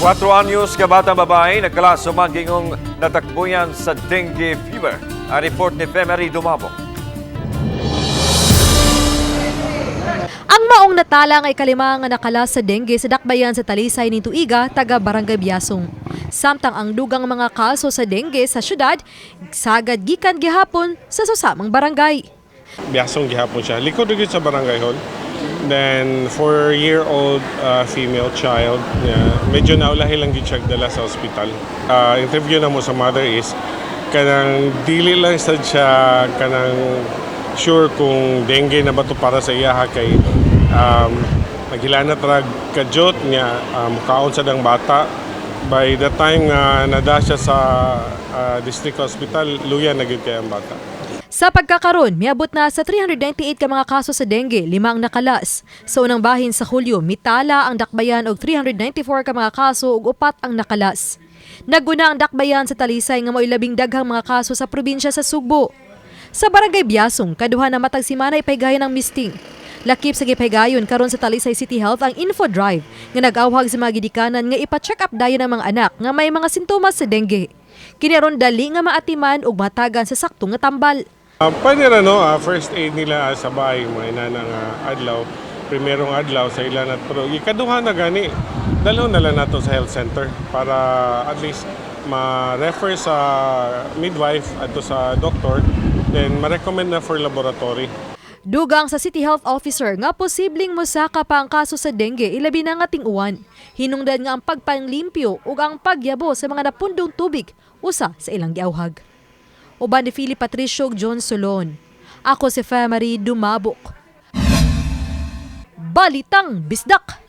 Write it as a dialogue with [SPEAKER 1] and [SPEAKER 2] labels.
[SPEAKER 1] 4 anyos ka batang babae nagkalas gingong natakbuyan sa dengue fever. Ang report ni Femery Dumabok.
[SPEAKER 2] Ang maong natala nga ikalima nga nakalas sa dengue sa dakbayan sa Talisay ning tuiga, taga Barangay Biasong. Samtang ang dugang mga kaso sa dengue sa syudad sagad gikan gihapon sa susamang barangay.
[SPEAKER 3] Biasong gihapon siya. Likod gyud sa barangay hall. Then, 4-year-old female child, yeah, medyo naulahi lang gyud siya dala sa ospital. Interview na mo sa mother is, kanang dili lang sad siya kanang sure kung dengue na ba to para sa iyaha kay naghilanat rag kadyot niya, mukaon sa dang bata. By the time nga nada siya sa district hospital, luya na gyud kay ang bata.
[SPEAKER 2] Sa pagkakaron, miabot na sa 398 ka mga kaso sa dengue, lima ang nakalas. Sa unang bahin sa Hulyo, mitala ang dakbayan og 394 ka mga kaso ug upat ang nakalas. Naguna ang dakbayan sa Talisay nga mao'y labing daghang mga kaso sa probinsya sa Sugbo. Sa Barangay Biasong, kaduha na matag semana ipaygayon ang misting. Lakip sa gipaygayon karon sa Talisay City Health ang Info Drive nga nag-awhag sa mga gidikanan nga ipa-check up dayon ang mga anak nga may mga sintomas sa dengue. Kini aron dali nga maatiman ug matagan sa sakto nga tambal.
[SPEAKER 3] Pwede ra no, first aid nila sa bahay mga inana nga adlaw, primerong adlaw sa ilan at pero ikaduha na gani, dalhon na lang nato sa health center para at least ma-refer sa midwife adto sa doctor, then ma-recommend na for laboratory.
[SPEAKER 2] Dugang sa City Health Officer nga posibleng mosaka pa ang kaso sa dengue ilabi na nga ting-uwan. Hinungdan nga ang pagpanglimpyo ug ang pagyabo sa mga napundong tubig usa sa ilang giawhag. Uban ni Philip Patricio ug John Solon. Ako si Femery Dumabok. Balitang Bisdak!